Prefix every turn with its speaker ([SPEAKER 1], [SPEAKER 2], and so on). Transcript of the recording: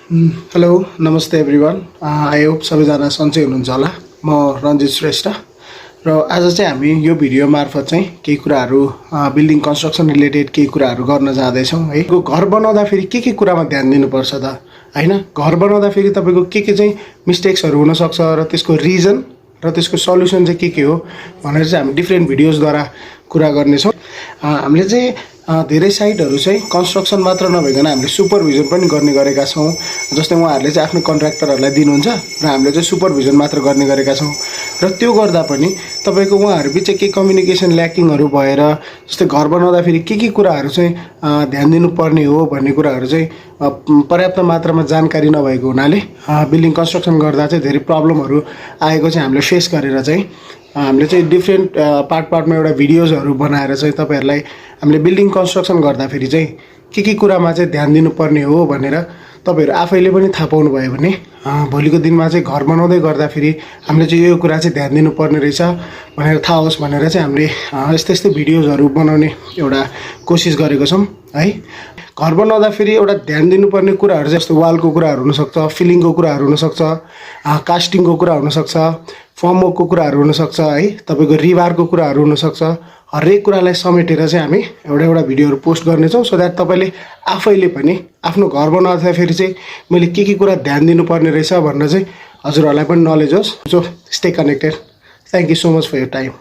[SPEAKER 1] Hello नमस्ते everyone I hope सबैजना सन्चै हुनुहुन्छ होला। म रञ्जित श्रेष्ठ र आज चाहिँ हामी यो भिडियो मार्फत चाहिँ केही कुराहरू बिल्डिङ कन्स्ट्रक्सन रिलेटेड केही कुराहरू गर्न जाँदैछौँ है। घर बनाउँदाखेरि के कुरामा ध्यान दिनुपर्छ त हैन। घर बनाउँदाखेरि तपाईँको के चाहिँ मिस्टेक्सहरू हुनसक्छ र त्यसको रिजन र त्यसको सल्युसन चाहिँ के हो भनेर चाहिँ हामी डिफ्रेन्ट भिडियोजद्वारा कुरा गर्नेछौँ। हामीले चाहिँ धेरै साइटहरू चाहिँ कन्स्ट्रक्सन मात्र नभइकन हामीले सुपरभिजन पनि गर्ने गरेका छौँ। जस्तै उहाँहरूले चाहिँ आफ्नो कन्ट्र्याक्टरहरूलाई दिनुहुन्छ र हामीले चाहिँ सुपरभिजन मात्र गर्ने गरेका छौँ। र त्यो गर्दा पनि तपाईँको उहाँहरू बिच केही कम्युनिकेसन ल्याकिङहरू भएर जस्तै घर बनाउँदाखेरि के कुराहरू चाहिँ ध्यान दिनुपर्ने हो भन्ने कुराहरू चाहिँ पर्याप्त मात्रामा जानकारी नभएको हुनाले बिल्डिङ कन्स्ट्रक्सन गर्दा चाहिँ धेरै प्रब्लमहरू आएको चाहिँ हामीले फेस गरेर चाहिँ हामीले चाहिँ डिफ्रेन्ट पार्टमा एउटा भिडियोजहरू बनाएर चाहिँ तपाईँहरूलाई हामीले बिल्डिङ कन्स्ट्रक्सन गर्दाखेरि चाहिँ के कुरामा चाहिँ ध्यान दिनुपर्ने हो भनेर तपाईँहरू आफैले पनि थाहा पाउनुभयो भने भोलिको दिनमा चाहिँ घर बनाउँदै गर्दाखेरि हामीले चाहिँ यो कुरा चाहिँ ध्यान दिनुपर्ने रहेछ भनेर थाहा होस् भनेर चाहिँ हामीले यस्तै भिडियोजहरू बनाउने एउटा कोसिस गरेको छौँ है। घर बनाउँदाखेरि एउटा ध्यान दिनुपर्ने कुराहरू जस्तो वालको कुराहरू हुनसक्छ, फिलिङको कुराहरू हुनसक्छ, कास्टिङको कुरा हुनसक्छ, फर्मवर्कको कुराहरू हुनसक्छ है, तपाईँको रिबारको कुराहरू हुनसक्छ। हरेक कुरालाई समेटेर चाहिँ हामी एउटा भिडियोहरू पोस्ट गर्नेछौँ सो द्याट तपाईँले आफैले पनि आफ्नो घर बनाउँदाखेरि चाहिँ मैले के कुरा ध्यान दिनुपर्ने रहेछ भनेर चाहिँ हजुरहरूलाई पनि नलेज होस्। So stay connected. Thank you so much for your time.